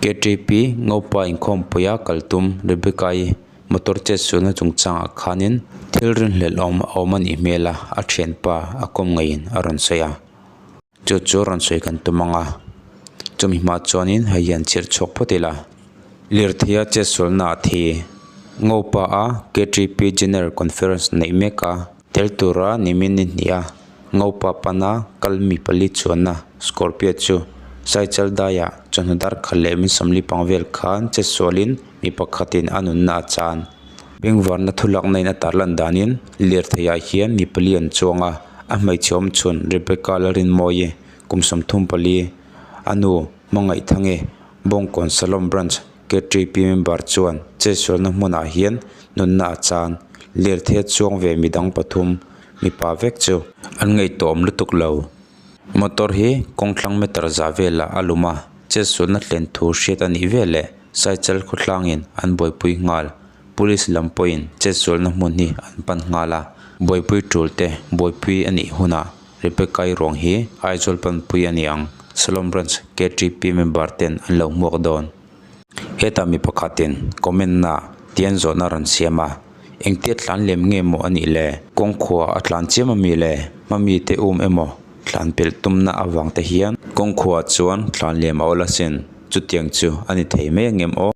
KTP Ngopa inkhawmpuia kal tum Rebecca-i motor chetsualna chungchangah khanin thil rinhlelh awm a awm a nih hmel a, a thianpa a kawm ngeiin a rawn sawi a. Chu chu rawn sawi kan tum ang a, chumi hma chuanin hei hian chirh chhuak phawt ila. Lirtheia chetsualna ah thi Ngopa a KTP General Conference neih mek a, tel tura nimin ni hnih a, Ngopa pana kal mi pali chuanna Scorpio chu Saichal daiah chawhnu dar khat leh min sawmli pang vel khan chetsualin mi pakhatin a nunna a chan. Bengvarna thulakna in a tarlan danin lirtheiah hian mi pali an chuang a. A hmeichhe awm chhun Rebecca Lalrinmawii kum 34, a nu Hmangaih-Thange, Bawngkawn Salom Branch KTP member chuan chetsualna hmunah hian nunna a chan. Lirthei chuang ve midang pathum, mipa vek chu an ngaihtuahawm lutuk lo. Motor hi kawngthlang meter za velah a lum a, chetsualna thlen thu hriat a nih veleh Saichal khawthlangin an buaipui nghal. Police lam pawhin chetsualna hmun hi an pan nghal a, buaipui tul te buaipui a nih hunah Rebecca-i ruang hi Aizawl panpui a ni ang, Salom Branch KTP member ten an lo hmuak dawn. Hetah mi pakhatin comment na tian zawhna rawn siam a, engtia tlan lem nge maw a nih le? Kawngkhua a tlan chiam a mi le? Hmami te um emaw tlan pelh tumna avang te hian kawngkhua chuan tlan lem a awl asin. Chutiang chu a ni thei mai angem aw?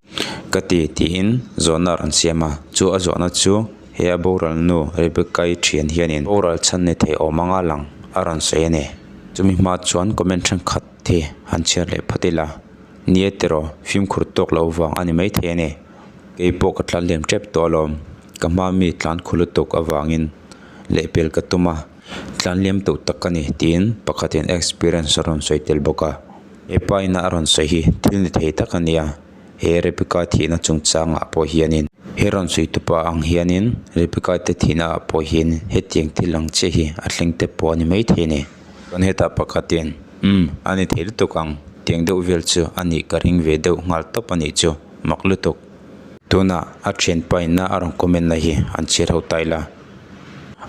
Ka ti tiin zawhna a rawn siam a, chu a zawhna chu he a boral nu Rebecca-i thian hianin boral chhan ni thei awm anga lang a rawn sawi a ni. Chumi hma chuan comment thenkhat hi han chhiar leh phawt ila, Nia tiraw, fimkhur tawk loh vang a ni maithei a ni. Kei pawh ka tlan liam tep tawh alawm, ka hma mi tlan khu lutuk avangin lehpel ka tum a, tlan liam tawh tak ka ni tiin pakhatin experience a rawn sawi tel bawk a. He pa ina a rawn sawi hi thil ni thei tak a nia, he Rebecca thihna chungchangah pawh hianin he rawn sawi tupa ang hianin Rebecca te thihna ah pawh hian hetiang thil ang chiah hi a thleng te pawh a ni maithei a ni. Chuan hetah pakhatin umm a ni thei lutuk ang tiang deuh vel chu a nih ka ring ve deuh nghal tawp a nih chu mak lutuk. Tunah a thianpa ina a rawn comment na hi an chhiar ho ta ila.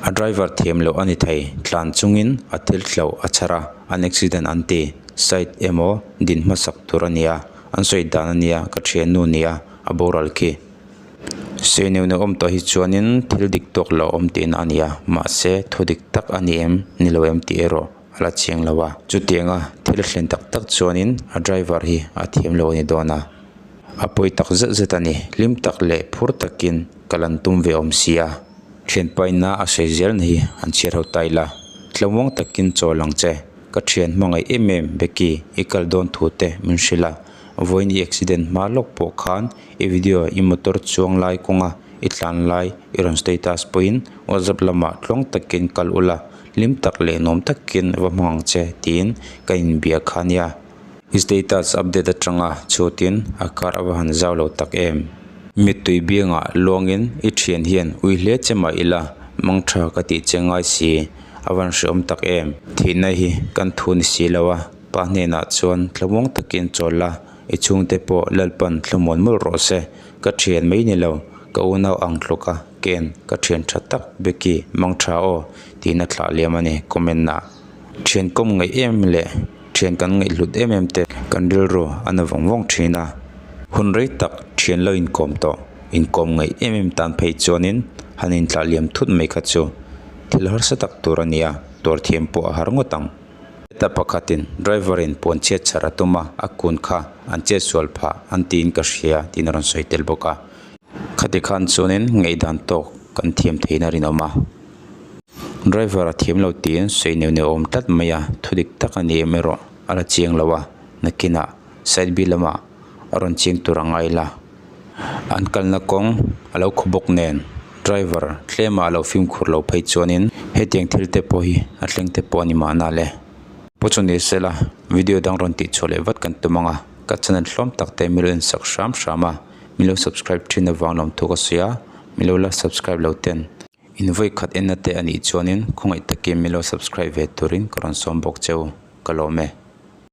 A driver thiam loh a ni thei, tlan chungin a thil hloh a chhar a, an accident an ti, side emaw din hmasak tur a nia, an sawi dan a nia, ka thiannu nia, a boral khi. Sawi neuh neuh awm tawh hi chuanin thil dik tawk lo awm tihna a nia, mahse thu dik tak a ni em, ni lo em tih erawh a la chiang lo a. Chutianga thil a thlen tak tak chuanin a driver hi a thiam lo a ni dawn a, a pawi tak zet zet a ni, hlim tak leh phur takin kal an tum ve awm sia. Thianpaina a sawi zel na hi an chhiar ho ta ila, tlawmawng takin chawl ang che, ka thian hmangaih em em Becky i kal dawn thu te min hrilh a, vawiin i accident hma lawk pawh khan i video i motor chuang lai kawnga i tlan lai i rawn status pawhin WhatsApp lamah tluang takin kal ula, hlim tak leh nuam takin va hmang ang che tiin ka inbia kha nia. I status update atanga chhutin a kar a va han zau lo tak em? Mittui biangah luangin i thian hian ui hle che mah ila mang tha ka tih che ngai si a van hreawm tak em? Thihna hi kan thu ni si lo a, pa hnenah chuan thlamuang takin chawl la, i chhungte pawh Lalpan thlamuan mawlh rawh se, ka thian mai ni lo, ka unau ang tluka ken ka thian tha tak Becky mang tha aw tiin a thlah liam a ni comment ah. Thian kawm ngaih em leh thian kan ngaihhlut em em te kan rilru a na vawng vawng thin a, hun rei tak thian lo inkawm tawh, inkawm ngaih em em tan phei chuanin han intlah liam thut mai kha chu thil harsa tak tur a ni a, tuar thiam pawh a har ngawt ang. Heta pakhatin driver in puan chhiat chhar a tum a, a kun kha an chet sual phah an tiin ka hria tiin a rawn sawi tel bawk a. Khati khan chuanin ngaihdan tawk kan thiam theihna rinawm a. Driver a thiam lo tiin sawi neuh neuh a awm tlat mai a, thu dik tak a ni em erawh a la chiang lo a, nakinah side B lamah a rawn chiang tur a ngai la. An kalna kawng a lo khaw bawk nen driver tlemah a lo fimkhur lo phei chuanin hetiang thil te pawh hi a thleng te pawh a ni mahna le. Pawh chu ni sela video dang rawn tihchhuah leh vat kan tum ang a, ka channel hlawm tak te milo en sak hram hram a, milo subscribe thin avang lawmthu ka sawi a, milo la subscribe lo ten. In vawi khat enna te a nih chuanin khawngaih takin min lo subscribe ve turin ka rawn sawm bawk cheu ka lawm e.